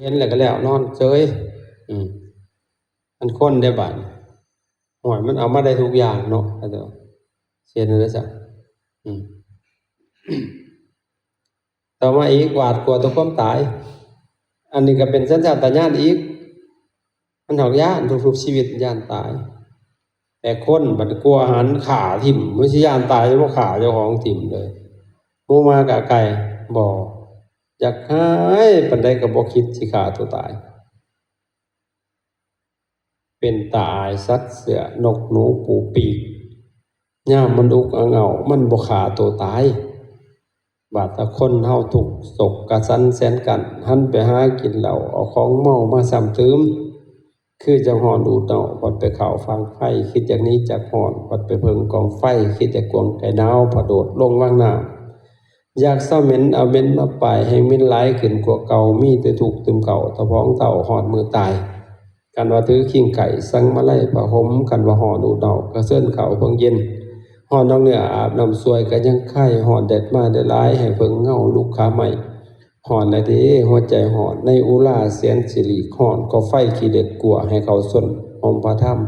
ເຫັນແລ້ວກໍແລ້ວ ນອນເຊີຍ. ອືມ ອັນຄົນເດ້ບາດ ໂອ້ຍ ມັນເອົາມາໄດ້ທຸກຢ່າງເນາະ ເຂົາເຈົ້າ ເຮັດແນວໃດຊະ? ອືມ ຕໍ່ມາອີກ ຫວາດກົວຕໍ່ຄວາມຕາຍ. ອັນນີ້ກໍເປັນສັນຊາດຕະຍານອີກ. ມັນຮອກຢ້ານ ທຸກໆຊີວິດຢ້ານຕາຍ. ແຕ່ຄົນບັດກົວຫັນຂ້າຖິ້ມ, ມັນຊິຢ້ານຕາຍ ບໍ່ຂ້າເຈົ້າຂອງຖິ້ມເລີຍ. ໝູໝາກະໄກ່ ບໍ່. ຢາກຫາຍປານໃດກໍບໍ່ຄິດຊິຂ້າຕົວຕາຍ. ເປັນຕາອາຍສັດເສືອ ນົກໜູ ປູປີກ. ຍາມມັນອຸກອາເຫງົ້າ ມັນບໍ່ຂ້າຕົວຕາຍ. ບາດຕາຄົນເຮົາທຸກໂສກກະສັນແສນກັນ ຫັນໄປຫາກິນເຫຼົ້າ ເອົາຂອງເມົາມາຊ້ຳຕື່ມ. ຄືຈັ່ງຮ້ອນອູດເນົາ ພັດໄປເຂົ້າຝັ່ງໄຟ, ຄິດຢາກໜີຈາກຮ້ອນ ພັດໄປເພິ່ງກອງໄຟ, ຄິດຢາກກວາງໄກ່ໜາວ ພັດໂດດລົງວັງນ້ຳ. ຢາກເຊົາເໝັນ ເອົາເໝັນມາປ້າຍ ແຮ່ງເໝັນຫຼາຍຂຶ້ນກວ່າເກົ່າ, ມີແຕ່ທຸກຕື່ມເຂົ້າ ຕະພອງເຕົ້າຮອດມື້ຕາຍ. ຄັນວ່າຖືຄີງໄຂ້ ສັງມາໄລຜ້າຫົ່ມ, ຄັນວ່າຮ້ອນອູດເນົາ ກະເຊີນເຂົ້າເພິ່ງເຢັນ. ຮ້ອນນອກເໜືອອາບນ້ຳຊ່ວຍ ກະຍັງໄຄ, ຮ້ອນແດດມາແດດຫຼາຍ ໃຫ້ເພິ່ງເງົາລຸກຄາໄມ້. ຮ້ອນແລ້ວເດ້ ຫົວໃຈຮ້ອນ ໃນອຸລາແສນສິລິ, ຮ້ອນກໍໄຟຂີ້ເຫຼັກ ກົວໃຫ້ເຂົາຊົນຫົ່ມພະທຳ.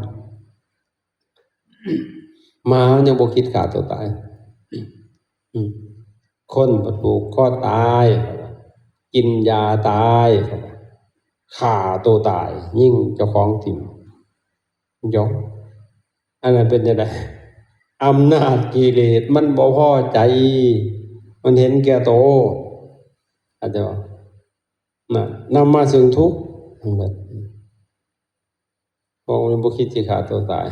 ໝາຍັງບໍ່ຄິດຂ້າຕົວຕາຍ. ອືມ ຄົນບັດຜູກຄໍຕາຍ, ກິນຢາຕາຍ, ຂ້າຕົວຕາຍ, ຍິງເຈົ້າຂອງຖິ້ມ. ຢອກ ອັນນັ້ນເປັນຈັ່ງໃດ? ອຳນາດກິເລດມັນບໍ່ພໍໃຈ, ມັນເຫັນແກ່ໂຕ. ເຂົ້າໃຈບໍ່? ນະ ນຳມາເຊິ່ງທຸກ. ພວກມັນບໍ່ຄິດຊິຂ້າຕົວຕາຍ.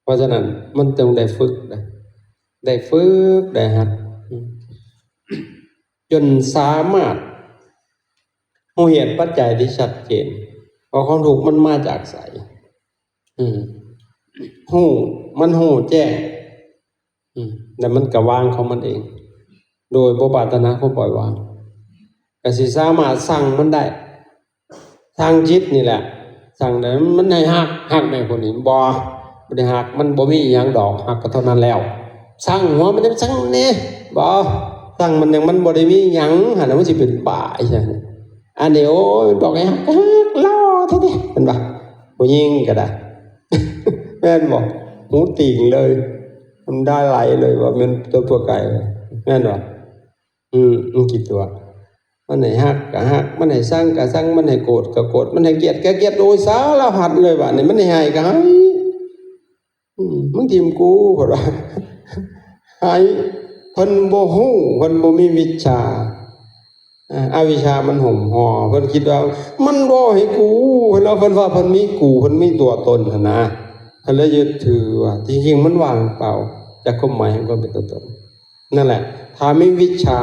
ເພາະສະນັ້ນ ມັນຕ້ອງໄດ້ຝຶກນະ, ໄດ້ຝຶກ ໄດ້ຫັດ ຈົນສາມາດຮູ້ເຫດປັດໄຈທີ່ຊັດເຈນ ວ່າຄວາມທຸກມັນມາຈາກໃສ. ອືມ ຮູ້ ມັນຮູ້ແຈ້ງ ອືມ ແລ້ວມັນກໍວາງຂອງມັນເອງ ໂດຍບໍ່ປາດຖະໜາຄວາມປ່ອຍວາງ, ກໍຊິສາມາດສັ່ງມັນໄດ້. ສັ່ງຈິດນີ້ແຫຼະ, ສັ່ງໄດ້ ມັນໃຫ້ຮັກ, ຮັກແມ່ນຄົນນີ້ ບໍ່, ບໍ່ໄດ້ຮັກ, ມັນບໍ່ມີອີ່ຫຍັງດອກ, ຮັກກໍເທົ່ານັ້ນແລ້ວ. ສັ່ງຫົວມັນ ສັ່ງແດ່, ບໍ່, ສັ່ງມັນຫຍັງ, ມັນບໍ່ໄດ້ມີຫຍັງ, ຫັ້ນນະ, ມັນຊິເປັນບ້າອີຫຍັງ. ອັນນີ້ ໂອ້ຍ ມັນບອກໃຫ້ຮັກ, ຮັກຫຼໍ່ແທ້ເດ ເພິ່ນວ່າ, ຜູ້ຍິງກໍໄດ້ ແມ່ນບໍ່? ຫູຕີງເລີຍ, ນ້ຳຕາໄຫຼເລີຍ ວ່າແມ່ນຕົວ ຕົວໄກ່ ແມ່ນບໍ່? ອືມ ມັນຄິດຕົວະ, ມັນໃຫ້ຮັກກໍຮັກ, ມັນໃຫ້ຊັງກໍຊັງ, ມັນໃຫ້ໂກດກໍໂກດ, ມັນໃຫ້ກຽດກໍກຽດ, ໂອ້ຍ ສາລະພັດເລີຍ. ບາດນີ້ມັນໃຫ້ໃຫ້ກໍໃຫ້. ອືມ ມຶງຖິ້ມກູ ເພິ່ນວ່າ ໃຫ້. ເພິ່ນບໍ່ຮູ້, ເພິ່ນບໍ່ມີວິດຊາ, ອາ ອະວິດຊາມັນຫຸ້ມຫໍ່, ເພິ່ນຄິດວ່າມັນເວົ້າໃຫ້ກູ, ເພິ່ນວ່າ ເພິ່ນວ່າເພິ່ນມີກູ, ເພິ່ນມີຕົວຕົນຫັ້ນນະ, ເພິ່ນເລີຍຍຶດຖືວ່າ ທີ່ຈິງມັນວ່າງເປົ່າຈາກຄວາມໝາຍຂອງຄວາມເປັນຕົວຕົນ. ນັ້ນແຫຼະ ຖ້າມີວິດຊາ,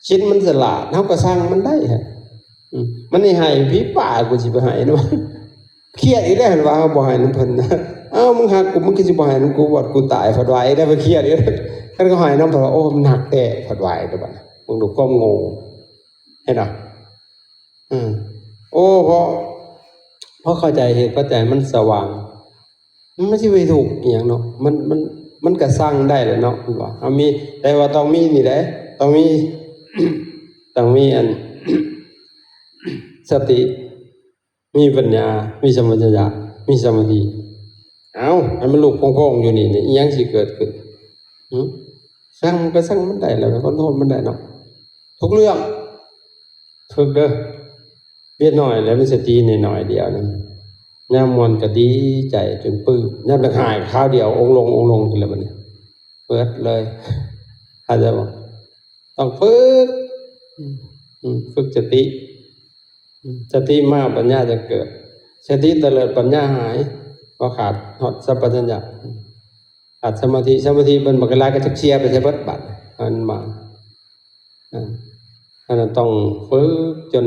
ຈິດມັນສະຫຼາດ, ເຮົາກໍສັ່ງມັນໄດ້. ອືມ ມັນໃຫ້ໃຫ້ ຜີປ່າ ກູຊິໄປໃຫ້ນຳ ຄຽດອີກແລ້ວ ເພິ່ນວ່າເຮົາບໍ່ໃຫ້ນຳເພິ່ນ. ເອົ້າ ມຶງຮັກກູ ມຶງຄືຊິບໍ່ໃຫ້ນຳກູ ວອດກູຕາຍ ເພິ່ນວ່າອີກແລ້ວ, ເພິ່ນຄຽດອີກ. ຄັນເຂົາໃຫ້ນຳ ເພິ່ນວ່າ ໂອ້ ມັນຮັກແທ້ ເພິ່ນວ່າອີກແລ້ວ. ບັດນີ້ເບິ່ງດູຄວາມໂງ່ ເຫັນບໍ່? ອືມ ໂອ້ ເພາະ ເພາະເຂົ້າໃຈເຫດປັດໄຈ ມັນສະຫວ່າງ ມັນຊິໄປທຸກອີ່ຫຍັງເນາະ, ມັນ ມັນ ມັນກະສັ່ງໄດ້ແຫຼະເນາະ ເພິ່ນວ່າ ເຮົາມີ, ແຕ່ວ່າຕ້ອງມີນີ້ແຫຼະ, ຕ້ອງມີ ຕ້ອງມີອັນ ສະຕິ ມີປັນຍາ ມີສຳປະຊັນຍະ ມີສະມາທິ. ເອົ້າ ໃຫ້ມັນລຸກໂພງໆຢູ່ນີ້ ອີ່ຫຍັງຊິເກີດຂຶ້ນ? ຫຶ? ສັ່ງກໍສັ່ງມັນໄດ້ແຫຼະ, ຄອນໂທຣນມັນໄດ້ເນາະ ທຸກເລື່ອງ. ຝຶກເດີ ວຽກໜ້ອຍແລ້ວມີສະຕິໜ້ອຍໆດຽວໜຶ່ງ, ຍາມມ່ວນກໍດີໃຈຈົນປຶ້ມ, ຍາມຢາກຮ້າຍຄາວດຽວ ອົງລົງ ອົງລົງ ແລ້ວບັດນີ້ເປີດເລີຍ. ເຂົ້າໃຈບໍ່? ຕ້ອງຝຶກ ອືມ ຝຶກສະຕິ, ສະຕິມາປັນຍາຈະເກີດ, ສະຕິຕະເລີດປັນຍາຫາຍ, ເພາະຂາດຮອດສຳປະຊັນຍະ. ຂາດສະມາທິ, ສະມາທິເພິ່ນບັກຫຼາຍກໍຈັກເສຍໄປໃສເບິດບາດ ອັນມາ ອາ ອັນນັ້ນຕ້ອງຝຶກຈົນ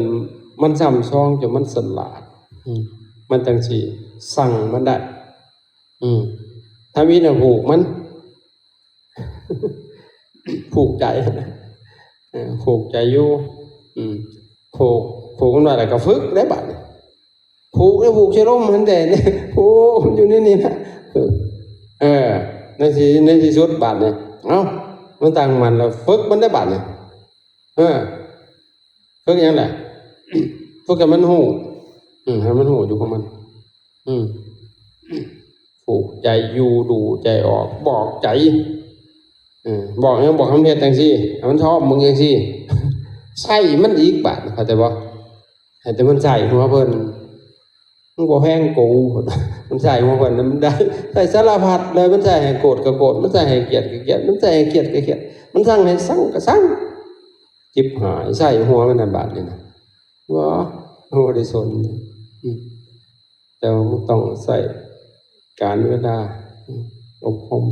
ມັນຊ່ຳຊອງ ຈົນມັນສະຫຼາດ ອືມ ມັນຈັ່ງຊິສັ່ງມັນໄດ້ ອືມ ທຳອິດນະຜູກມັນ ຜູກໃຈ ເອີ ຜູກໃຈຢູ່ ອືມ ຜູກ ຜູກມັນໄວ້ແລ້ວກໍຝຶກໄດ້ບາດນີ້. ຜູກ ຜູກໃສ່ລົມຫັ້ນແດ່ ຜູກຢູ່ໃນນີ້ນະ ເອີ ໃນທີ່ ໃນທີ່ສຸດບາດນີ້ ເອົ້າ ມັນຕັ້ງໝັ້ນແລ້ວ ຝຶກມັນໄດ້ບາດນີ້ ເອີ ຝຶກຫຍັງລະ? ຝຶກໃຫ້ມັນຮູ້ ອືມ ໃຫ້ມັນຮູ້ຢູ່ຂອງມັນ ອືມ ຜູກໃຈຢູ່ ດູໃຈອອກ ບອກໃຈ ເອີ ບອກຫຍັງ? ບອກໃຫ້ມັນເຮັດຈັ່ງຊີ້ ໃຫ້ມັນຊອບເບິ່ງຈັ່ງຊີ້ ໃສ່ມັນອີກບາດ ເຂົ້າໃຈບໍ່? ໃຫ້ແຕ່ມັນໃສ່ຫົວເພິ່ນ ມັນບໍ່ແພງກູ ມັນໃສ່ຫົວເພິ່ນນຳໄດ້ ໃສ່ສາລະພັດເລີຍ ມັນໃສ່ໃຫ້ໂກດກໍໂກດ ມັນໃສ່ໃຫ້ກຽດກໍກຽດ ມັນໃສ່ໃຫ້ຄຽດກໍຄຽດ ມັນສັ່ງໃຫ້ຊັງກໍຊັງ ຈິບຫາຍ ໃສ່ຫົວມັນນັ້ນບາດນີ້ນະ ບໍ່ ບໍ່ໄດ້ສົນ ອືມ ແຕ່ວ່າມັນຕ້ອງໃຊ້ການເວລາ ອືມ ອົບຮົມ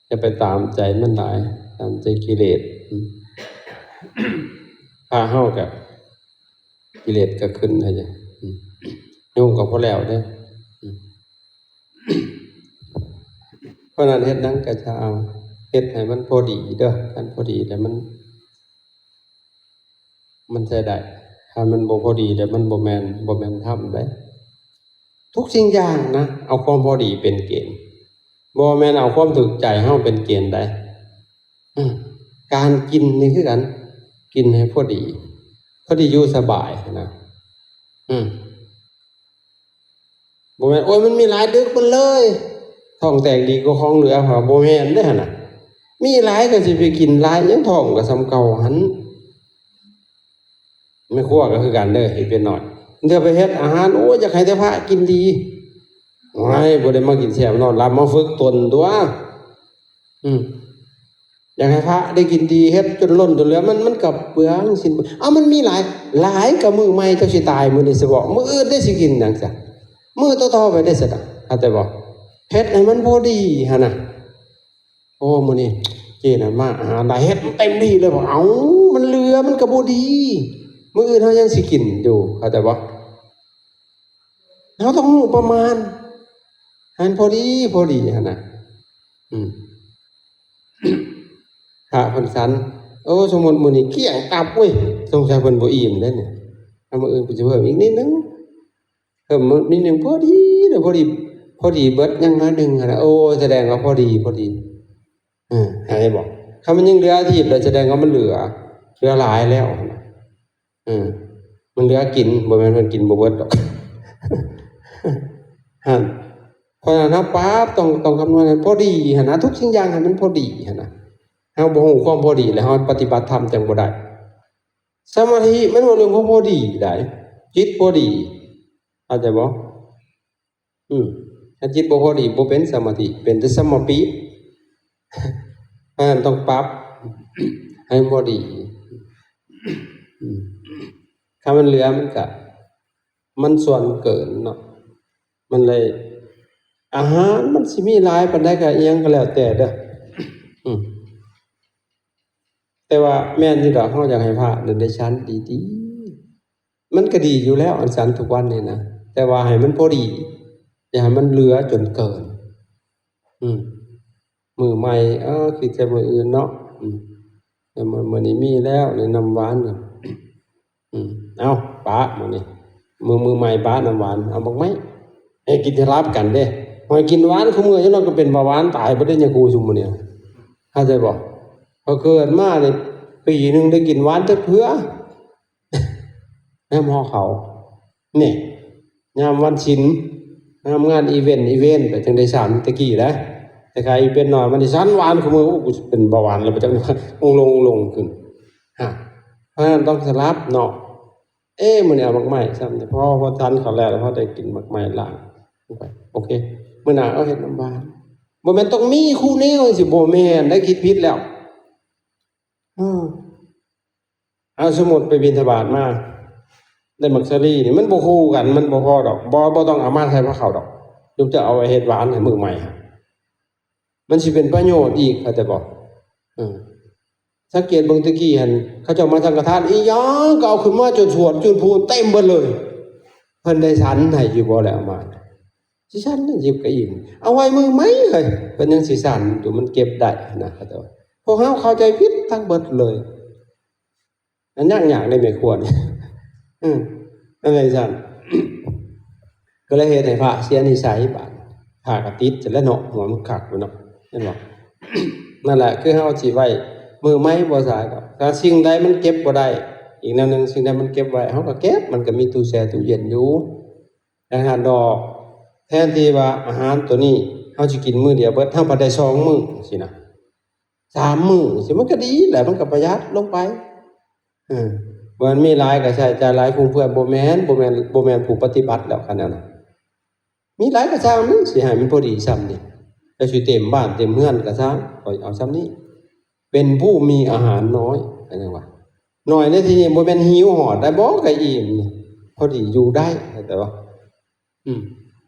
ຢ່າໄປຕາມໃຈມັນຫຼາຍ ຕາມໃຈກິເລດ ອືມ ພະເຮົາກໍ ກິເລດກໍຂຶ້ນໃຫ້ ອືມ ໂຍມກໍບໍ່ແລ້ວເດ້ ອືມ ເພາະນັ້ນເຮັດຫຍັງກໍຊ່າງ ເຮັດໃຫ້ມັນພໍດີເດີ ຄັນພໍດີແລ້ວມັນ ມັນໃຊ້ໄດ້ ຖ້າມັນບໍ່ພໍດີແລ້ວມັນບໍ່ແມ່ນ ບໍ່ແມ່ນທຳເດ້ ທຸກສິ່ງຢ່າງນະ ເອົາຄວາມພໍດີເປັນເກນ ບໍ່ແມ່ນເອົາຄວາມຖືກໃຈເຮົາເປັນເກນໃດ ອືມ ການກິນນີ້ຄືກັນ ກິນໃຫ້ພໍດີ ພໍດີຢູ່ສະບາຍນະ ອືມ ບໍ່ແມ່ນ ໂອ້ຍ ມັນມີຫຼາຍດຶກມັນເລີຍ ທ້ອງແຕກດີກວ່າຂອງເຫຼືອ ບໍ່ແມ່ນເດ້ຫັ້ນນະ ມີຫຼາຍກໍຊິໄປກິນຫຼາຍຫຍັງ ທ້ອງກໍສ່ຳເກົ່າຫັ້ນ ແມ່ຄົວກໍຄືກັນເດີ ເຮັດເປັນໜ້ອຍ ເທື່ອໄປເຮັດອາຫານ ໂອ້ຍ ຢາກໃຫ້ແຕ່ພະກິນດີ ໂອ້ຍ ບໍ່ໄດ້ມາກິນແຊບນອນຫຼັບ ມາຝຶກຕົນຕົວະ ອືມ ຢາກໃຫ້ພະໄດ້ກິນດີ ເຮັດຈົນລົ້ນຈົນເຫຼືອ ມັນ ມັນກໍເປືອງສິ້ນເປືອງ ເອົາ ມັນມີຫຼາຍ ຫຼາຍກໍມື້ໃໝ່ ເຈົ້າຊິຕາຍມື້ນີ້ຊະບໍ ມື້ອື່ນໄດ້ຊິກິນຫຍັງຊະ ມື້ຕໍ່ໆໄປໄດ້ຊະນະ ເຂົ້າໃຈບໍ່? ເຮັດໃຫ້ມັນພໍດີຫັ້ນນະ ໂອ້ ມື້ນີ້ເຈ້ນະມາ ອາຫານຫຼາຍ ເຮັດເຕັມທີ່ເລີຍ ເອົາ ມັນເຫຼືອ ມັນກໍບໍ່ດີ ມື້ອື່ນເຮົາຍັງຊິກິນຢູ່ ເຂົ້າໃຈບໍ່? ເຮົາຕ້ອງຮູ້ປະມານ ໃຫ້ມັນພໍດີ ພໍດີຫັ້ນນະ ອືມ ພະເພິ່ນສັນ ໂອ້ ສົມມຸດມື້ນີ້ກ້ຽງຕັບເວີຍ ສົງໄສເພິ່ນບໍ່ອີ່ມເດ້ນີ້ ເອົາ ມື້ອື່ນເພິ່ນຊິເພີ່ມອີກນິດໜຶ່ງ ເພີ່ມອີກນິດໜຶ່ງ ພໍດີເດີ ພໍດີ ພໍດີເບິດ ຍັງໜ້ອຍໜຶ່ງຫັ້ນນະ ໂອ້ ສະແດງວ່າພໍດີ ພໍດີ ເອີ ເຫັນບໍ່? ຄັນມັນຍັງເຫຼືອອາທິດ ແລ້ວສະແດງວ່າມັນເຫຼືອ ເຫຼືອຫຼາຍແລ້ວ ເອີ ມັນເຫຼືອກິນ ບໍ່ແມ່ນເພິ່ນກິນບໍ່ເບິດດອກ ຫັ້ນ ເພາະນັ້ນນະ ປ້າ ຕ້ອງ ຕ້ອງຄຳນວນໃຫ້ພໍດີຫັ້ນນະ ທຸກສິ່ງຢ່າງໃຫ້ມັນພໍດີຫັ້ນນະ ເຮົາບໍ່ຮູ້ຄວາມພໍດີ ແລ້ວເຮົາປະຕິບັດທຳຈັ່ງບໍ່ໄດ້ ສະມາທິມັນເວົ້າເລື່ອງຂອງພໍດີໃດ໋ ຈິດພໍດີ ເຂົ້າໃຈບໍ່? ອືມ ຖ້າຈິດບໍ່ພໍດີ ບໍ່ເປັນສະມາທິ ເປັນແຕ່ສະມາປິ ເພາະນັ້ນຕ້ອງປັບໃຫ້ມັນພໍດີ ອືມ ຖ້າມັນເຫຼືອມັນກະ ມັນສ່ວນເກີນເນາະ ມັນເລີຍ ອາຫານມັນຊິມີຫຼາຍປານໃດກະອີ່ຫຍັງກະແລ້ວແຕ່ເດີ ອືມ ແຕ່ວ່າແມ່ນຢູ່ດອກ ເຮົາຢາກໃຫ້ພະນັ້ນໄດ້ສັນດີໆ ມັນກະດີຢູ່ແລ້ວ ອັນສັນທຸກວັນນີ້ນະ ແຕ່ວ່າໃຫ້ມັນພໍດີ ຢ່າໃຫ້ມັນເຫຼືອຈົນເກີນ ອືມ ມື້ໃໝ່ ເອີ ຄິດແຕ່ມື້ອື່ນເນາະ ອືມ ແຕ່ມື້ ມື້ນີ້ມີແລ້ວ ນີ້ນ້ຳຫວານ ອືມ ເອົາ ປະມື້ນີ້ ມື້ ມື້ໃໝ່ປະນ້ຳຫວານ ເອົາໝາກໄມ້ ໃຫ້ກິນສະຫຼັບກັນເດ້ ຂ້ອຍກິນຫວານຄູ່ມື້ ຈັກໜ່ອຍກໍເປັນເບົາຫວານຕາຍເບິດເດ້ຍາຄູຊຸມມື້ນີ້ ເຂົ້າໃຈບໍ່? ຂ້ອຍເກີດມານີ້ ປີໜຶ່ງໄດ້ກິນຫວານຈັກເທື່ອ ຍາມຫໍ່ເຂົ້າ ນີ້ ຍາມວັນສິນ ຍາມງານອີເວັນ ອີເວັນ ໄປຈັ່ງໄດ້ສັນ ແຕ່ກີ້ນະ ແຕ່ຂ້ອຍເປັນນ້ອຍ ມັນຊິສັນຫວານຄູ່ມື້ ໂອ້ ກູຊິເປັນເບົາຫວານແລ້ວ ໄປຈັກ ລົງ ລົງ ລົງຂຶ້ນ ຮະ ເພາະນັ້ນຕ້ອງສະຫຼັບເນາະ ເອ ມື້ນີ້ເອົາໝາກໄມ້ຊ້ຳ ພໍ ພໍສັນເຂົ້າແລ້ວ ແລ້ວພໍໄດ້ກິນໝາກໄມ້ລ້າງ ໂອເຄ ມື້ໜ້າເອົາເຮັດນ້ຳຫວານ ບໍ່ແມ່ນຕ້ອງມີຄູ່ແນວ ຊິບໍ່ແມ່ນໄດ໋ ຄິດຜິດແລ້ວ ເອີ ເອົາ ສົມມຸດໄປບິນທະບາດມາ ໄດ້ໝາກສາລີນີ້ ມັນບໍ່ຄູ່ກັນ ມັນບໍ່ພໍດອກ ບໍ່ ບໍ່ຕ້ອງເອົາມາໃສ່ພາເຂົ້າດອກ ຍົກເຈົ້າເອົາໄວ້ເຮັດຫວານໃຫ້ມື້ໃໝ່ ມັນຊິເປັນປະໂຫຍດອີກ ເຂົ້າໃຈບໍ່? ເອີ ສັງເກດເບິ່ງແຕ່ກີ້ຫັ້ນ ເຂົາເຈົ້າມາສັງຄະທານອີ່ຫຍັງກໍເອົາຂຶ້ນມາຈົນສວດ ຈຸດພູນເຕັມເບິດເລີຍ ເພິ່ນໄດ້ສັນໃຫ້ຢູ່ບໍ່ແລ້ວ ເອົາມາ ຊິສັນຫຍັງ ຫຍິບກະອີ່ມ ເອົາໄວ້ມື້ໃໝ່ເຮີ້ຍ ເພິ່ນຍັງຊິສັນຢູ່ ມັນເກັບໄດ້ນະ ເຂົາເຈົ້າ ພວກເຮົາເຂົ້າໃຈຜິດທັງເບິດເລີຍ ມັນຍາກໆ ໃນແມ່ຄົວນີ້ ອືມ ອັນໃດຊັ້ນ ກໍເລີຍເຮັດໃຫ້ພະເສຍນິໄສບາດ ພະກໍຕິດຊັ້ນແຫຼະເນາະ ຫົວມັນຄັກຢູ່ເນາະ ເຫັນບໍ່? ນັ້ນແຫຼະ ຄືເຮົາຊິໄວ້ ມື້ໃໝ່ບໍ່ສາຍດອກ. ຖ້າສິ່ງໃດມັນເກັບບໍ່ໄດ້ ອີກແນວໜຶ່ງ ສິ່ງໃດມັນເກັບໄວ້ ເຮົາກໍເກັບ ມັນກໍມີຕູ້ແຊ່ຕູ້ເຢັນຢູ່. ຢ່າງນັ້ນດອກ ແທນທີ່ວ່າອາຫານໂຕນີ້ເຮົາຊິກິນມື້ດຽວເບິດ ເຮົາພັດໄດ້ສອງມື້ຊີ້ນະ ສາມມື້ຊີ້ ມັນກໍດີແຫຼະ ມັນກໍປະຢັດລົງໄປ. ເອີ ບໍ່ແມ່ນມີຫຼາຍກໍໃຊ້ຈ່າຍຫຼາຍຟຸມເຟືອຍ ບໍ່ແມ່ນ ບໍ່ແມ່ນ ບໍ່ແມ່ນຜູ້ປະຕິບັດແລ້ວ ຄັນນັ້ນນະ. ມີຫຼາຍກໍຊ່າງ ມັນຊິໃຫ້ມັນພໍດີຊ່ຳນີ້ ແລ້ວຊິເຕັມບ້ານເຕັມເຮືອນກໍຊ່າງ ຂ້ອຍເອົາຊ່ຳນີ້. ເປັນຜູ້ມີອາຫານນ້ອຍ ເຂົາເອີ້ນວ່າ ນ້ອຍໃນທີ່ນີ້ບໍ່ແມ່ນຫິວຮອດໄດ້ບໍ່ ກໍອີ່ມ ພໍດີຢູ່ໄດ້ ເຂົ້າໃຈບໍ່? ອືມ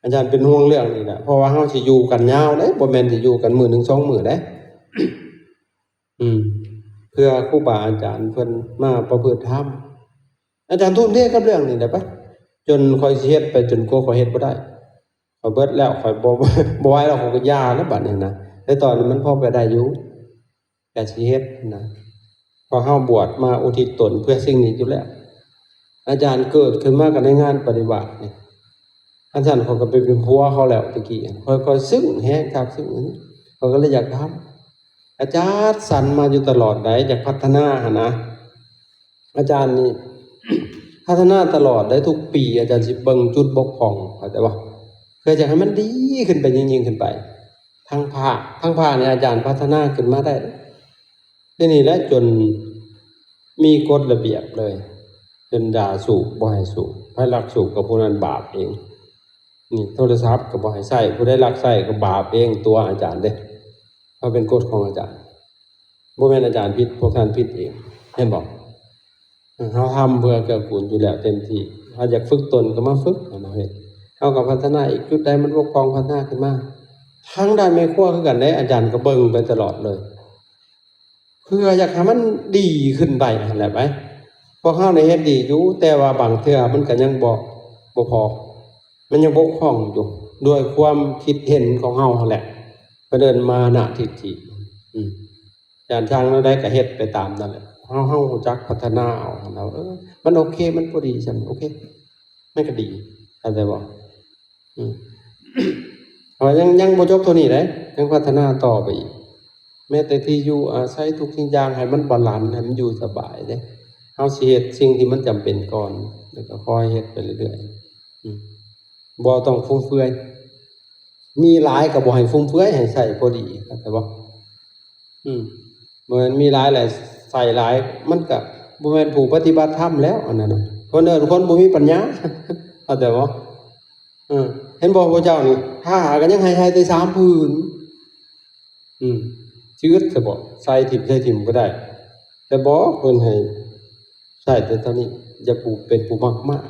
ອາຈານເປັນຫ່ວງເລື່ອງນີ້ແຫຼະ ເພາະວ່າເຮົາຊິຢູ່ກັນຍາວເດ້ ບໍ່ແມ່ນຊິຢູ່ກັນມື້ໜຶ່ງສອງມື້ເດ້. ອືມ ເພື່ອຄູບາອາຈານເພິ່ນມາປະພຶດທຳ. ອາຈານທຸ່ມເທກັບເລື່ອງນີ້ແຫຼະປະ ຈົນຂ້ອຍຊິເຮັດໄປຈົນກວ່າຂ້ອຍເຮັດບໍ່ໄດ້ ຂ້ອຍເບິດແລ້ວ ຂ້ອຍບໍ່ ບໍ່ໄຫວແລ້ວ ຂ້ອຍກໍຢ່າແລ້ວບັດນີ້ນະ. ແຕ່ຕອນນີ້ມັນພໍໄປໄດ້ຢູ່ ກໍຊິເຮັດນະ ເພາະເຮົາບວດມາອຸທິດຕົນເພື່ອສິ່ງນີ້ຢູ່ແລ້ວ. ອາຈານເກີດຂຶ້ນມາກໍໃນງານປະລິວາດນີ້ ຄັນຊັ້ນຂ້ອຍກໍໄປເປັນຜົວເຂົາແລ້ວ ແຕ່ກີ້ຂ້ອຍ ຂ້ອຍຊຶ້ງແຮງ ຊາບຊຶ້ງ ຂ້ອຍກໍເລີຍຢາກທຳ. ອາຈານສັນມາຢູ່ຕະຫຼອດໃດ ຢາກພັດທະນາຫັ້ນນະ. ອາຈານນີ້ພັດທະນາຕະຫຼອດເດ້ ທຸກປີອາຈານຊິເບິ່ງຈຸດບົກຜ່ອງ ເຂົ້າໃຈບໍ່? ເພື່ອຈະໃຫ້ມັນດີຂຶ້ນໄປ ຍິ່ງໆຂຶ້ນໄປ. ທັງພາກ ທັງພາກນີ້ອາຈານພັດທະນາຂຶ້ນມາໄດ້. ດຽວນີ້ແຫຼະຈົນມີກົດລະບຽບເລີຍ ຈົນຢ່າສູບ ບໍ່ໃຫ້ສູບ ໃຜລັກສູບກໍຜູ້ນັ້ນບາບເອງ. ນີ້ໂທລະສັບກໍບໍ່ໃຫ້ໃຊ້ ຜູ້ໃດລັກໃຊ້ກໍບາບເອງ ຕົວະອາຈານເດ້. ເພາະເປັນກົດຂອງອາຈານ ບໍ່ແມ່ນອາຈານຜິດ ພວກທ່ານຜິດເອງ ເຫັນບໍ່? ເຮົາທຳເພື່ອເກື້ອກູນຢູ່ແລ້ວເຕັມທີ່ ເຮົາຢາກຝຶກຕົນກໍມາຝຶກ ເຮົາເຮັດ ເຮົາກໍພັດທະນາອີກ ຈຸດໃດມັນບົກຜ່ອງພັດທະນາຂຶ້ນມາ. ທາງດ້ານແມ່ຄົວຄືກັນເດ້ ອາຈານກໍເບິ່ງໄປຕະຫຼອດເລີຍ ເພື່ອຢາກໃຫ້ມັນດີຂຶ້ນໄປຫັ້ນແຫຼະໄປ. ພວກເຮົານີ້ເຮັດດີຢູ່ ແຕ່ວ່າບາງເທື່ອມັນກໍຍັງບໍ່ ບໍ່ພໍ ມັນຍັງບົກຜ່ອງຢູ່ ດ້ວຍຄວາມຄິດເຫັນຂອງເຮົາຫັ້ນແຫຼະ ເພິ່ນເອີ້ນມານະທິດຖິ. ອືມ ຈານຊ່າງແນວໃດກໍເຮັດໄປຕາມນັ້ນແຫຼະ ເຮົາ ເຮົາຮູ້ຈັກພັດທະນາເອົາ ເຮົາ ເອີ ມັນໂອເຄ ມັນພໍດີຊັ້ນ ໂອເຄ ມັນກໍດີ ເຂົ້າໃຈບໍ່? ອືມ ເພາະວ່າຍັງ ຍັງບໍ່ຈົບເທົ່ານີ້ເດ້ ຍັງພັດທະນາຕໍ່ໄປອີກ ແມ້ແຕ່ທີ່ຢູ່ອາໄສ ທຸກສິ່ງຢ່າງ ໃຫ້ມັນບາລານ ໃຫ້ມັນຢູ່ສະບາຍເດ້. ເຮົາຊິເຮັດສິ່ງທີ່ມັນຈຳເປັນກ່ອນ ແລ້ວກໍຄ່ອຍເຮັດໄປເລື້ອຍໆ ອືມ ບໍ່ຕ້ອງຟຸມເຟືອຍ ມີຫຼາຍກໍບໍ່ໃຫ້ຟຸມເຟືອຍ ໃຫ້ໃຊ້ພໍດີ ເຂົ້າໃຈບໍ່? ອືມ ບໍ່ແມ່ນມີຫຼາຍແລ້ວໃຊ້ຫຼາຍ ມັນກໍບໍ່ແມ່ນຜູ້ປະຕິບັດທຳແລ້ວ ອັນນັ້ນນະ ເພິ່ນເອີ້ນຄົນບໍ່ມີປັນຍາ ເຂົ້າໃຈບໍ່? ເອີ ເຫັນບໍ່ ພວກເຈົ້ານີ້ ຜ້າກໍຍັງໃຫ້ໃສ່ແຕ່ສາມຜືນ ອືມ ຊິອຶດຊະບໍ່ ໃສ່ຖິ້ມໃສ່ຖິ້ມກໍໄດ້ ແຕ່ບໍ່ ເພິ່ນໃຫ້ໃຊ້ແຕ່ເທົ່ານີ້ ຢ່າຜູ້ເປັນຜູ້ມັກມາກ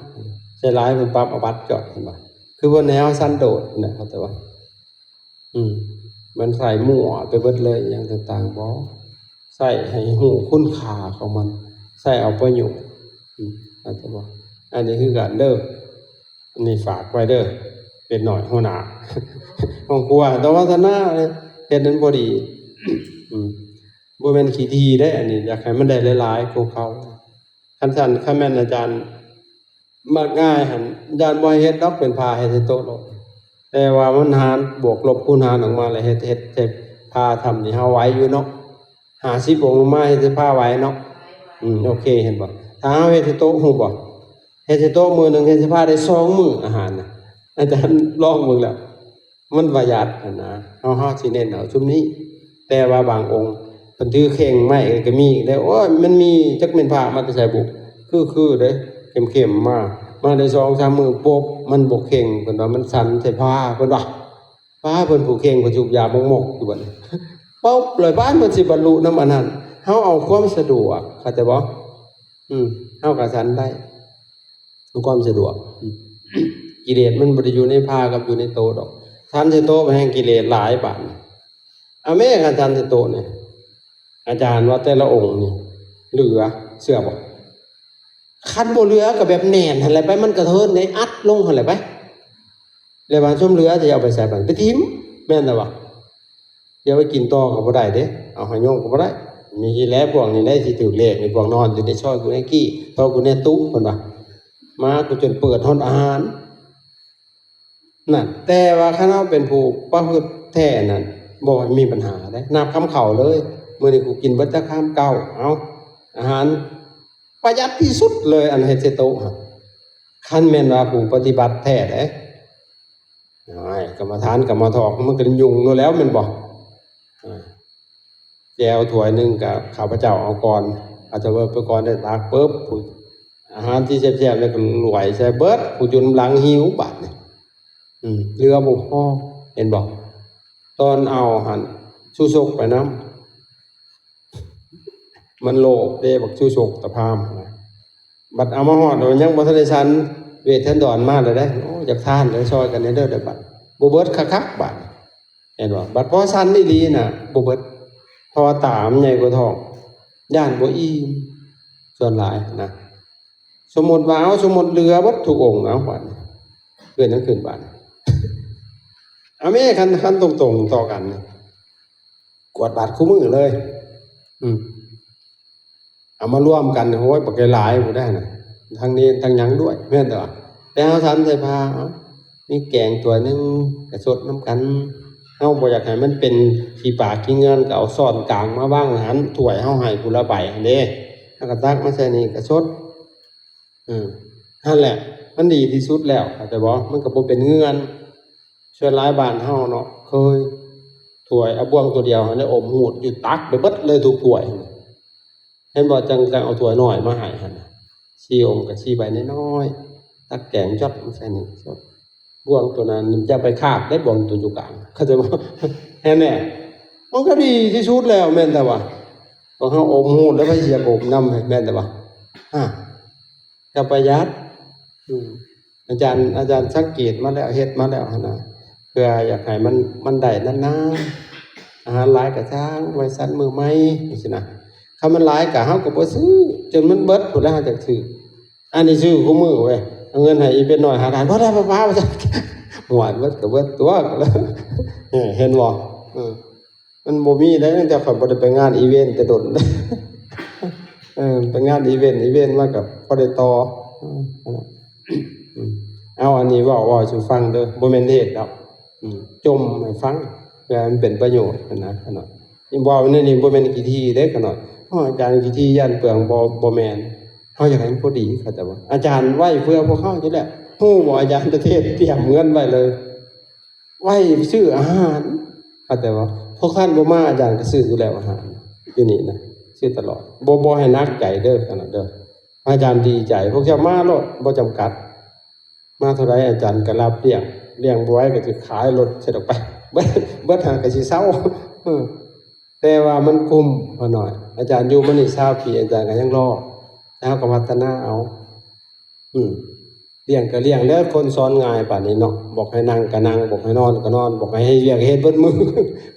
ໃສ່ຫຼາຍເພິ່ນປັບອາບັດຈອດ ເຫັນບໍ່? ຄືເພິ່ນແນວສັນໂດດນະ ເຂົ້າໃຈບໍ່? ອືມ ມັນໃສ່ມົ້ວໄປເບິດເລີຍ ຫຍັງຕ່າງໆ ບໍ່ ໃຊ້ໃຫ້ຮູ້ຄຸນຄ່າຂອງມັນ ໃຊ້ເອົາປະໂຫຍດ ອືມ ເຂົ້າໃຈບໍ່? ອັນນີ້ຄືກັນເດີ້ ອັນນີ້ຝາກໄວ້ເດີ້ ເປັນໜ້ອຍຫົວໜ້າ ຂອງຄົວ ແຕ່ວ່າສະນະເຮັດນັ້ນບໍ່ດີ ອືມ ບໍ່ແມ່ນຂີ້ຖີ່ເດ້ ອັນນີ້ຢາກໃຫ້ມັນໄດ້ຫຼາຍໆກວ່າເກົ່າ. ຄັນຊັ້ນ ຄັນແມ່ນອາຈານມັກງ່າຍຫັ້ນ ອາຈານບໍ່ໃຫ້ເຮັດດອກ ເປັນຜ້າເຮັດໃສ່ໂຕະໂລດ ແຕ່ວ່າມັນຫານ ບວກລົບຄູນຫານອອກມາ ແລ້ວເຮັດ ເຮັດໃສ່ຜ້າຊ່ຳນີ້ ເຮົາໄຫວຢູ່ເນາະ ຫ້າສິບອົງລົງມາ ເຮັດໃສ່ຜ້າໄຫວເນາະ ອືມ ໂອເຄ ເຫັນບໍ່? ຖ້າເຮົາເຮັດໃສ່ໂຕະ ຮູ້ບໍ່? ເຮັດໃສ່ໂຕະມື້ໜຶ່ງ ເຮັດໃສ່ຜ້າໄດ້ສອງມື້ ອາຫານນະ ອາຈານລອງເບິ່ງແລ້ວ ມັນປະຢັດຫັ້ນນະ ເຮົາ ເຮົາຊິເນັ້ນເອົາຊຸມນີ້. ແຕ່ວ່າບາງອົງເພິ່ນຖືເຂ່ງໄມ້ກໍມີເດ້ ໂອ້ຍ ມັນມີຈັກແມ່ນຜ້າມາແຕ່ໃສບຸ ຄືໆເດ້ ເຂັ້ມໆ ມາ ມາໄດ້ສອງສາມມື້ ປົບ ມັນບໍ່ເຄັ່ງ ເພິ່ນວ່າມັນສັນໃສ່ຜ້າ ເພິ່ນວ່າ ປ້າ ເພິ່ນຜູ້ເຄັ່ງ ເພິ່ນສູບຢາມົກໆຢູ່ບັດນີ້ ປົບ ແລ້ວບ້ານເພິ່ນຊິບັນລຸນຳອັນນັ້ນ. ເຮົາເອົາຄວາມສະດວກ ເຂົ້າໃຈບໍ່? ອືມ ເຮົາກໍສັນໄດ້ ເພື່ອຄວາມສະດວກ ອືມ ກິເລດມັນບໍ່ໄດ້ຢູ່ໃນຜ້າກັບຢູ່ໃນໂຕດອກ ສັນໃສ່ໂຕແຮ່ງກິເລດຫຼາຍບາດນີ້. ອາແມ່ ຄັນສັນໃສ່ໂຕນີ້ ອາຈານວ່າແຕ່ລະອົງນີ້ເຫຼືອ ເຊື່ອບໍ່? ຄັນບໍ່ເຫຼືອກໍແບບແໜ້ນຫັ້ນແຫຼະໄປ ມັນກະເທີນໄດ້ ອັດລົງຫັ້ນແຫຼະໄປ ແລ້ວບາດຊຸມເຫຼືອຈະເອົາໄປໃສບາດ ໄປຖິ້ມ ແມ່ນແລ້ວວະ ຈະໄປກິນຕໍ່ກໍບໍ່ໄດ້ເດ້ ເອົາໃຫ້ໂຍມກໍບໍ່ໄດ້. ນີ້ແຫຼະ ພວກນີ້ແຫຼະຊິຖືກເລກ ພວກນອນຢູ່ໃນຊອຍກູແນກີ້ ຊອຍກູແນຕຸ ເພິ່ນວ່າ ມາກູຈົນເປີດຮອດອາຫານ ນັ້ນ. ແຕ່ວ່າຄັນເຮົາເປັນຜູ້ປະພຶດແທ້ນັ້ນ ບໍ່ມີບັນຫາເດ້ ນັບຄຳເຂົ້າເລີຍ ມື້ນີ້ກູກິນເບິດຈັກຄຳເກົ້າ. ເອົາ ອາຫານປະຢັດທີ່ສຸດເລີຍ ອັນເຮັດໃສ່ໂຕະຫັ້ນ. ຄັນແມ່ນວ່າຜູ້ປະຕິບັດແທ້ເດ້ ໂອ້ຍ ກຳມະຖານກຳມະຖອກ ມັນກໍຫຍຸ້ງໂລດແລ້ວແມ່ນບໍ່? ອາ ແຈ່ວຖ້ວຍໜຶ່ງກໍຂ້າພະເຈົ້າເອົາກ່ອນ ຂ້າພະເຈົ້າເບິ່ງໄປກ່ອນ ໄດ້ຕັກປຶບ ຜູ້ ອາຫານທີ່ແຊບໆ ແລ້ວກໍຫຼວຍໃສ່ເບິດ ຜູ້ຢູ່ນຳຫຼັງຫິວບາດນີ້ ອືມ ເຫຼືອບໍ່ພໍ ເຫັນບໍ່? ຕອນເອົາຫັ້ນ ຊູຊົກໄປນຳ ມັນໂລບເດ້ ບັກຊູຊົກຕາພາມນະ. ບັດເອົາມາຮອດ ຍັງບໍ່ທັນໄດ້ສັນ ເວດທັນດອນມາແລ້ວເດ້ ໂອ້ ຢາກທານເດ້ ຊ່ອຍກັນແດ່ເດີ ບັດບໍ່ເບິດຄັກໆ ບາດ ເຫັນບໍ່? ບັດພໍສັນອີ່ຫຼີນະ ບໍ່ເບິດ ເພາະວ່າຕາມັນໃຫຍ່ກວ່າທ້ອງ ຢ້ານບໍ່ອີ່ມ ສ່ວນຫຼາຍນະ. ສົມມຸດວ່າ ເອົາ ສົມມຸດເຫຼືອເບິດທຸກອົງ ເອົາ ບາດນີ້ ເກີດຫຍັງຂຶ້ນບາດນີ້? ເອົາແມ້ ຄັນ ຄັນຕົງໆ ຕໍ່ກັນນີ້ ກວດບາດຄູ່ມື້ເລີຍ ອືມ ເອົາມາລວມກັນ ໂອ້ຍ ບັກຫຼາຍໆ ຜູ້ໃດນະ ທັງເນນທັງຫຍັງດ້ວຍ ແມ່ນແຕ່ວ່າ ແຕ່ເຮົາສັນໃສ່ຜ້າ ເອົາ ມີແກງຖ້ວຍໜຶ່ງ ກະຊົດນຳກັນ ເຮົາບໍ່ຢາກໃຫ້ມັນເປັນຂີ້ປາກຂີ້ເງືອນ ກໍເອົາຊ້ອນກາງມາວາງໄວ້ຫັ້ນ ຖ້ວຍເຮົາໃຫ້ຜູ້ລະໃບຫັ້ນເດ້ ເຮົາກໍຕັກມາໃສ່ນີ້ ກະຊົດ ເອີ ຫັ້ນແຫຼະ ມັນດີທີ່ສຸດແລ້ວ ເຂົ້າໃຈບໍ່? ມັນກໍບໍ່ເປັນເງືອນ. ສ່ວນຫຼາຍບ້ານເຮົາເນາະ ເຄີຍ ຖ້ວຍ ເອົາບ່ວງຕົວດຽວຫັ້ນແຫຼະ ອົມຫູດຢູ່ ຕັກໄປເບິດເລີຍທຸກຖ້ວຍ ເຫັນບໍ່? ຈັ່ງ ຈັ່ງເອົາຖ້ວຍນ້ອຍມາໃຫ້ຫັ້ນນະ ສີ່ອົງກໍສີ່ໃບນ້ອຍໆ ຕັກແກງຈອດມາໃສ່ນີ້ ບ່ວງຕົວນັ້ນຢ່າໄປຄາບເດ້ ບ່ວງຕົວຢູ່ກາງ ເຂົ້າໃຈບໍ່? ເຫັນແດ່ ມັນກໍດີທີ່ສຸດແລ້ວ ແມ່ນແຕ່ວ່າ ພວກເຮົາອົມຫູດແລ້ວ ໃຜຊິຢາກອົມນຳ ແມ່ນແຕ່ວ່າ ອາ ກໍປະຢັດ ອືມ ອາຈານ ອາຈານສັງເກດມາແລ້ວ ເຮັດມາແລ້ວຫັ້ນນະ ເພື່ອຢາກໃຫ້ມັນ ມັນໄດ້ນານໆ ອາຫານຫຼາຍກໍຊ່າງ ໄວ້ສັນມື້ໃໝ່ ຈັ່ງຊີ້ນະ. ຄັນມັນຫຼາຍກໍ ເຮົາກໍບໍ່ຊື້ ຈົນມັນເບິດພຸ້ນແຫຼະ ເຮົາຈັ່ງຊື້. ອັນນີ້ຊື້ຄູ່ມື້ເວີຍ ເອົາເງິນໃຫ້ອີເປັນນ້ອຍຫ້າລ້ານ ບໍ່ໄດ້ ບໍ່ເອົາ ວ່າຊັ້ນ ຫວາຍ ເບິດກໍເບິດຕົວະ ເຫັນບໍ່? ເອີ ມັນບໍ່ມີເດ້ ຕັ້ງແຕ່ຂ້ອຍບໍ່ໄດ້ໄປງານອີເວັນແຕ່ດົນ ເອີ ໄປງານອີເວັນ ອີເວັນມາກໍພໍໄດ້ຕໍ່ ເອີ ນັ້ນແຫຼະ ອືມ ເອົາ ອັນນີ້ເວົ້າ ເວົ້າສູ່ຟັງເດີ ບໍ່ແມ່ນເທດດອກ ອືມ ຈົ່ມໃຫ້ຟັງ ເພື່ອໃຫ້ມັນເປັນປະໂຫຍດຫັ້ນນະ ເນາະ. ນີ້ເວົ້າແນວນີ້ບໍ່ແມ່ນຂີ້ຖີ່ເດ້ ຂະນ້ອຍ. ເຮົາ ອາຈານຂີ້ຖີ່ຢ້ານເປືອງ ບໍ່ ບໍ່ແມ່ນ. ເຮົາຢາກໃຫ້ມັນພໍດີ ເຂົ້າໃຈບໍ່? ອາຈານໄວ້ເພື່ອພວກເຮົາຢູ່ແລ້ວ. ຮູ້ບໍ່ ອາຈານໄປເທດຕຽມເງິນໄວ້ເລີຍ ໄວ້ຊື້ອາຫານ ເຂົ້າໃຈບໍ່? ພວກທ່ານບໍ່ມາ ອາຈານກໍຊື້ຢູ່ແລ້ວອາຫານ ຢູ່ນີ້ນະ ຊື້ຕະຫຼອດ. ບໍ່ ບໍ່ໃຫ້ໜັກໃຈເດີ ຂະນ້ອຍເດີ. ອາຈານດີໃຈ ພວກເຈົ້າມາໂລດ ບໍ່ຈຳກັດ. ມາເທົ່າໃດອາຈານກໍຮັບລ້ຽງ, ລ້ຽງບໍ່ໄຫວກໍຊິຂາຍລົດເສຍອອກໄປ ເບິດ ເບິດຫັ້ນກໍຊິເຊົາ. ເອີ ແຕ່ວ່າມັນຄຸ້ມ ພໍ່ນ້ອຍ. ອາຈານຢູ່ມານີ້ຊາວປີ ອາຈານກໍຍັງລໍ ແຕ່ເຮົາກໍພັດທະນາເອົາ. ອືມ ລ້ຽງກໍລ້ຽງແລ້ວ ຄົນສອນງ່າຍປານນີ້ເນາະ. ບອກໃຫ້ນັ່ງກໍນັ່ງ, ບອກໃຫ້ນອນກໍນອນ, ບອກໃຫ້ເຮັດວຽກເຮັດເບິດມື້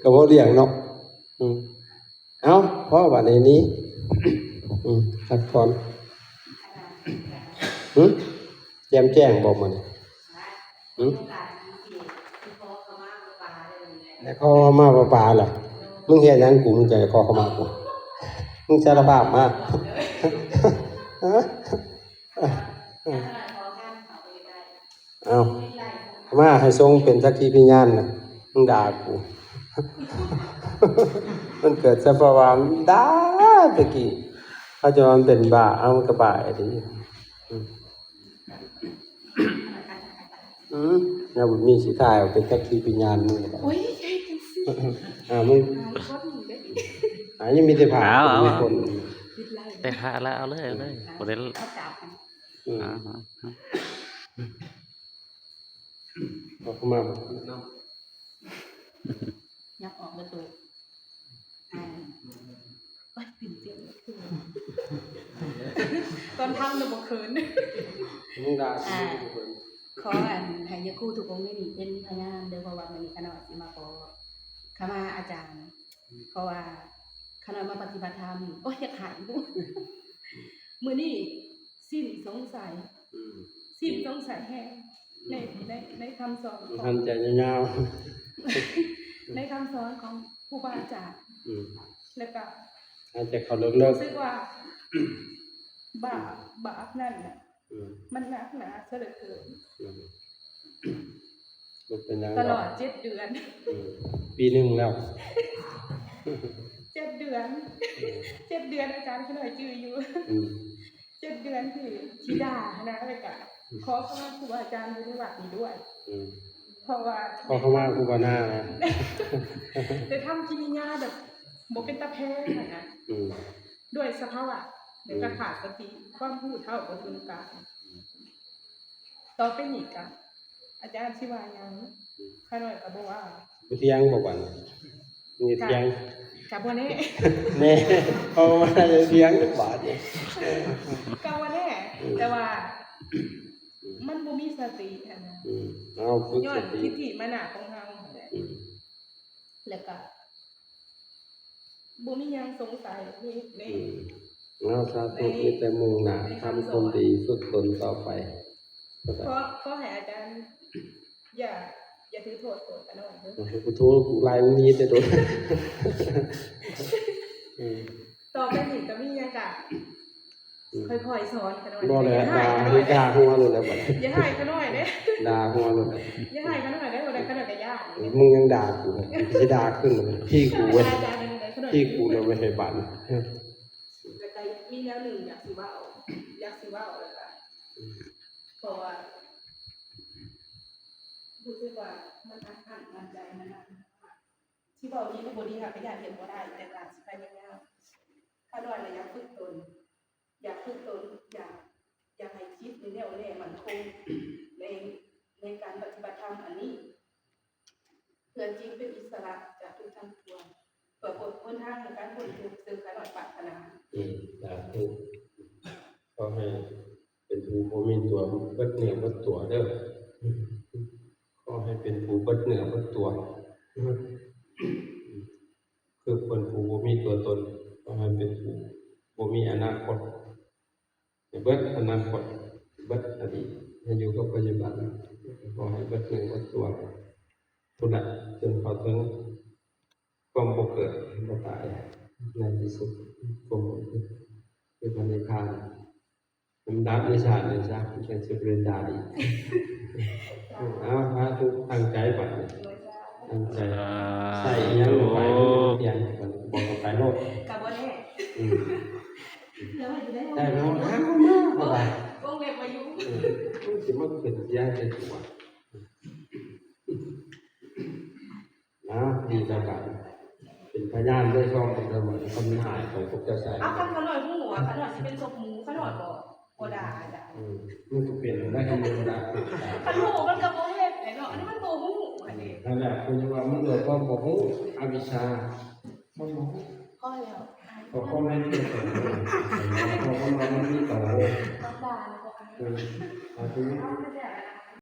ກໍບໍ່ລ້ຽງເນາະ. ອືມ ເອົາ ພໍບາດນີ້ນີ້ ອືມ ພັກຜ່ອນ. ຫຶ ແຈ່ມແຈ້ງບໍ່ມື້ນີ້? ຫຶ ໄດ້ຂໍຂະມາປ້າໆລະ? ມຶງເຮັດຫຍັງກູ ມຶງຈະໄດ້ຂໍຂະມາກູ? ມຶງສາລະພາບມາ. ເອົາ ມາໃຫ້ຊົງເປັນສັກຂີພະຍານນະ ມຶງດ່າກູ. ມັນເກີດສະພາວະມັນດ່າແຕ່ກີ້ ເຂົາຈະວ່າມັນເປັນບ້າ ເອົາ ມັນກະບ້າອີ່ຫຼີ. ອືມ ອືມ ແນວບຸນມີຊິຖ່າຍເອົາເປັນສັກຂີພະຍານ ມຶງກະໄດ້. ໂອ້ຍ ເຮັດຈັ່ງຊີ້ ອ່າ ມຶງ ອາຍຄົນເດ້ ອ່າ ຍັງມີແຕ່ພາບ ເອົາ ມີຄົນ ໄດ້ພະລະ ເອົາເລີຍ ເອົາເລີຍ ບໍ່ໄດ້ ອືມ ອາ ເອົາເຂົ້າມານຳ. ຍັບອອກປະຕູ ອາ ໂອ້ຍ ຕື່ນເຕັ້ນ ຕອນທຳນະບໍ່ເຂີນ ມຶງດ່າ ອ່າ ບໍ່ເຂີນ. ຂໍອັນໃຫ້ຍາຄູທຸກອົງນີ້ເປັນພະຍານເດີ ເພາະວ່າມື້ນີ້ຂະນ້ອຍຊິມາຂໍຂະມາອາຈານ ເພາະວ່າຂະນ້ອຍມາປະຕິບັດທຳ ໂອ້ຍ ຢາກຫາຍ ມື້ນີ້ສິ້ນສົງໄສ ອືມ ສິ້ນສົງໄສແຮງ ໃນ ໃນ ໃນຄຳສອນຂອງ ທັນໃຈຍາວໆ ໃນຄຳສອນຂອງຄູບາອາຈານ ອືມ ແລ້ວກໍ ອາດຈະເຂົ້າເລິກໆ ຮູ້ສຶກວ່າບາບ ບາບນັ້ນນະ ອືມ ມັນໜັກໜາຊະເຫຼືອເກີນ ອືມ ບໍ່ເປັນຫຍັງດອກ ຕະຫຼອດເຈັດເດືອນ ອືມ ປີໜຶ່ງແລ້ວ ເ ຈັດເດືອນ ເຈັດເດືອນ ອາຈານຂ້ານ້ອຍຈື່ຢູ່ ອືມ ເຈັດເດືອນທີ່ ທີ່ດ່າຫັ້ນນະ ແລ້ວກະ ອືມ ຂໍເຂົ້າມາຄູບາອາຈານຢູ່ໃນວັດນີ້ດ້ວຍ ອືມ ເພາະວ່າ ຂໍເຂົ້າມາຄູບານານະ ໄດ້ທຳກິລິຍາແບບບໍ່ເປັນຕາແພງຫັ້ນນະ ອືມ ດ້ວຍສະພາວະ ແລ້ວກະ ອືມ ຂາດສະຕິ ຄວາມຮູ້ເທົ່າບໍ່ເຖິງການ ອືມ ຕໍ່ໄປນີ້ກະ ອາຈານຊິວ່າຫຍັງ ຂ້ານ້ອຍກໍບໍ່ວ່າ ບໍ່ຖຽງບໍ່ບັດນີ້ ມີຖຽງ ກະບໍ່ແນ່ ແນ່ ເອົາມາຖຽງບາດນີ້ ກະບໍ່ແນ່ ອືມ ແຕ່ວ່າ ອືມ ມັນບໍ່ມີສະຕິຫັ້ນນະ ອືມ ເອົາຝຶກສະຕິ ຍ້ອນທິດຖິມານະຂອງເຮົາຫັ້ນແຫຼະ ອືມ ແລ້ວກະ ບໍ່ມີຫຍັງສົງໄສໃນ ໃນ ອືມ ເອົາ ສາທຸ ໃນ ມີແຕ່ມຸ່ງໜ້າ ໃນ ທຳຄວາມດີ ຝຶກຕົນຕໍ່ໄປ ຂໍ ຂໍໃຫ້ອາຈານ ຢ່າ ຢ່າຖືໂທດໂກດຂ້ານ້ອຍເດີ ໂອ້ໂຫ ກູໂທດ ກູໄລ່ມຶງໜີແຕ່ດົນ ອືມ ຕໍ່ໄປນີ້ກໍມີຫຍັງກະ ອືມ ຄ່ອຍໆສອນຂ້ານ້ອຍ ບໍ່ແຫຼະ ຢ່າຮ້າຍຂ້ານ້ອຍເດ້ ດ່າຫົວໂລດແຫຼະບັດນີ້ ຢ່າຮ້າຍຂ້ານ້ອຍເດ້ ດ່າຫົວໂລດແຫຼະ ຢ່າຮ້າຍຂ້ານ້ອຍເດ້ ບໍ່ໄດ້ຂ້ານ້ອຍກໍຢ້ານ ມຶງຍັງດ່າກູ ກູຊິດ່າຄືນ ທີ່ກູເວີຍ ທີ່ກູເລີຍເວີຍ ໃຫ້ບາດນີ້ ແລ້ວກໍມີແນວໜຶ່ງຢາກຊິເວົ້າ ຢາກຊິເວົ້າ ແລ້ວກໍ ອືມ ເພາະວ່າ ຮູ້ສຶກວ່າມັນອັດອັ້ນຕັນໃຈນະ ຊິເວົ້າດີຫຼືບໍ່ດີ ຫາກກໍຢ້ານເຮັດບໍ່ໄດ້ ແຕ່ກໍຊິພະຍາຍາມ ຂ້ານ້ອຍລະຢາກຝຶກຕົນ ຢາກຝຶກຕົນ ຢາກ ຢາກໃຫ້ຈິດນີ້ແນ່ວແນ່ໝັ້ນຄົງ ໃນ ໃນການປະຕິບັດທຳອັນນີ້ ເພື່ອຈິດເປັນອິດສະຫຼະຈາກທຸກທັງປວງ ເພື່ອພົ້ນ ຫົນທາງໃນການພົ້ນທຸກ ເຊິ່ງຂ້ານ້ອຍປາດຖະໜາ. ອືມ ສາທຸ ຂໍໃຫ້ເປັນຜູ້ບໍ່ມີຕົວ ເບິດເນື້ອເບິດຕົວເດີ ຂໍໃຫ້ເປັນຜູ້ເບິດເນື້ອເບິດຕົວ ຄືເປັນຜູ້ບໍ່ມີຕົວຕົນ ຂໍໃຫ້ເປັນຜູ້ບໍ່ມີອະນາຄົດ ໃຫ້ເບິດອະນາຄົດ ເບິດອະດີດ ໃຫ້ຢູ່ກັບປັດຈຸບັນ ຂໍໃຫ້ເບິດເນື້ອເບິດຕົວ ພຸ້ນລະ ຈົນເຂົ້າເຖິງຄວາມບໍ່ເກີດບໍ່ຕາຍ ໃນທີ່ສຸດ ຄວາມບໍ່ເກີດ ຄືພະນິບພານ ໃຫ້ມັນດັບໃນຊາດນີ້ຊະ ມັນຈັ່ງຊິບໍ່ໄດ້ດ່າອີກ. ເອົາ ສາທຸ ຕັ້ງໃຈບັດນີ້ ຕັ້ງໃຈ ສາທຸ ໃສ່ອີ່ຫຍັງລົງໄປ ມັນບໍ່ທ່ຽງ ບອກເຂົ້າໄປໂລດ ກໍບໍ່ແນ່ ອືມ ແລ້ວໃຫ້ຢູ່ໃນຫ້ອງ ໄດ້ ເອົາ ຫາເຂົ້າມາ ເຂົ້າໄປ ວົງເລັບວ່າຢູ່ ເອີ ມັນຊິມາຂຶ້ນເສຍໃສ່ຕົວ ເອົາ ດີແລ້ວກັນ ເປັນພະຍານເດີ ຊ່ອງເປັນຄຳ ຄຳຫາຍຂອງພວກເຈົ້າຊາຍ ເອົາ ຄັນຂ້ານ້ອຍຮູ້ວ່າຂ້ານ້ອຍຊິເປັນສົບໝູ ຂ້ານ້ອຍບໍ່ ບໍ່ດ່າອາຈານ ອືມ ມັນກໍເປັນໄດ້ທຳມະດາ ຄັນຮູ້ມັນກໍບໍ່ເຮັດແຫຼະເນາະ ອັນນີ້ມັນບໍ່ຮູ້ ອັນນີ້ ນັ້ນແຫຼະ ເພິ່ນວ່າມັນດ້ວຍຄວາມບໍ່ຮູ້ ອະວິຊຊາ ມັນບໍ່ຮູ້ ພໍແລ້ວ ກໍຄວາມໃນທີ່ຕົນ ເພາະມັນວ່າມັນມີໂຕ ເອີ ອາ ເອົາ ເອົາ ເອົາ